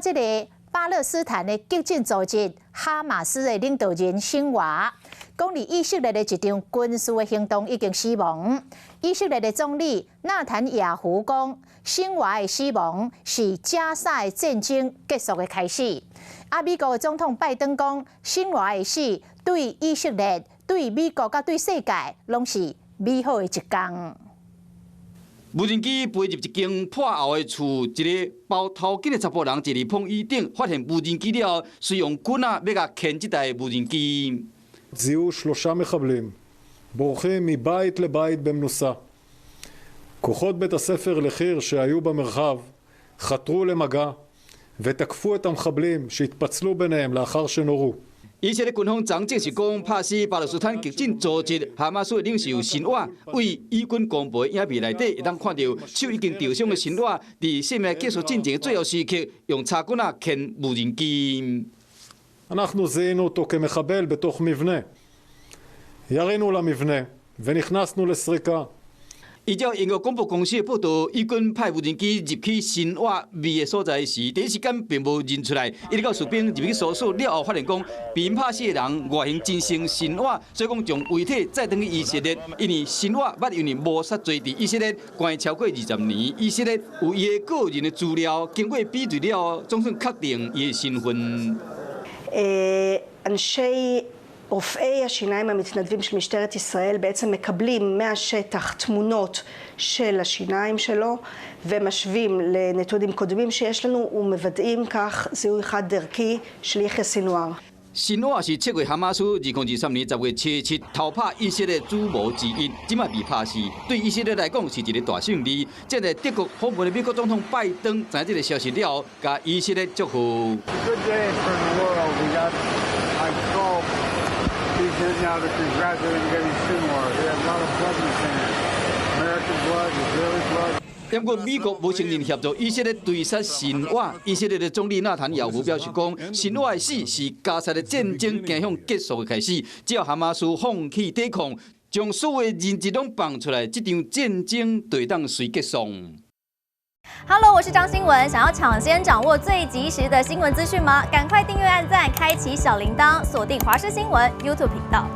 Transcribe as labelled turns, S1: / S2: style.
S1: 這个巴勒斯坦的激進組織哈馬斯的領導人辛瓦講，佇以色列的一場軍事的行動已經死亡。以色列的總理納坦雅胡講，辛瓦的死亡是加沙的戰爭結束的開始。啊，美國的總統拜登講，辛瓦的死對以色列、對美國佮對世界攏是美好的一天。
S2: 無人機飛入一間破後的厝，一个包頭巾的查埔人坐佇碰椅頂，發現無人機了後，隨用棍仔欲共牽這台無人機。
S3: זיהו שלושה מחבלים בורחים מבית לבית במנוסה. כוחות בית הספר לחי"ר שהיו במרחב חתרו למגע ותקפו את המחבלים שהתפצלו ביניהם לאחר שנורו.
S2: 以色列軍方昨證實講，拍死巴勒斯坦激進組織哈馬斯的領袖辛瓦，對以軍公布的影片內底，會當看著手已經受傷的辛瓦，佇生命結束進前的最後時刻，用柴棍仔牽無人機。
S3: אנחנו זיהינו אותו כמחבל בתוך מבנה. ירינו למבנה ונכנסנו לסריקה.
S2: 依照英國廣播公司的報導，以軍派無人機入去辛瓦匿的所在時，第一時間並無認出來。一直到士兵入去搜索了後，發現講被𪜶拍死的人外形真像辛瓦，所以講將遺體載轉去以色列。因為辛瓦捌因為謀殺罪佇以色列關超過20年，以色列有伊的個人的資料，經過比對了後，總算確定伊的身份。
S4: אנשי רופאי השיניים המתנדבים של משטרת ישראל בעצם מקבלים מהשטח תמונות של השיניים שלו ומשווים לנתונים קודמים שיש לנו ומוודאים כך זיהוי חד ערכי של יחיא סינואר.
S2: 辛瓦是七月哈馬斯2023年10月27偷拍以色列主謀之一，這擺被拍死，對以色列來講是一个大勝利。這个德國訪問的美國總統拜登知這个消息了後，共以色列祝賀。
S5: Good day for the world. We got I called Netanyahu to congratulate him getting Sinwar. He had a lot of blood in his hands. American blood, Israeli blood.
S2: 不過美國無承認協助以色列追殺辛瓦。以色列的總理納坦雅胡表示講，辛瓦的死是加薩的戰爭走向結束的開始。只要哈馬斯放棄抵抗，將所有的人質攏放出來，這場戰爭就會當隨結束。
S6: Hello，我是張新聞。想要搶先掌握最及時的新聞資訊嗎？趕快訂閱、按讚、開啟小鈴鐺，鎖定華視新聞 YouTube 頻道。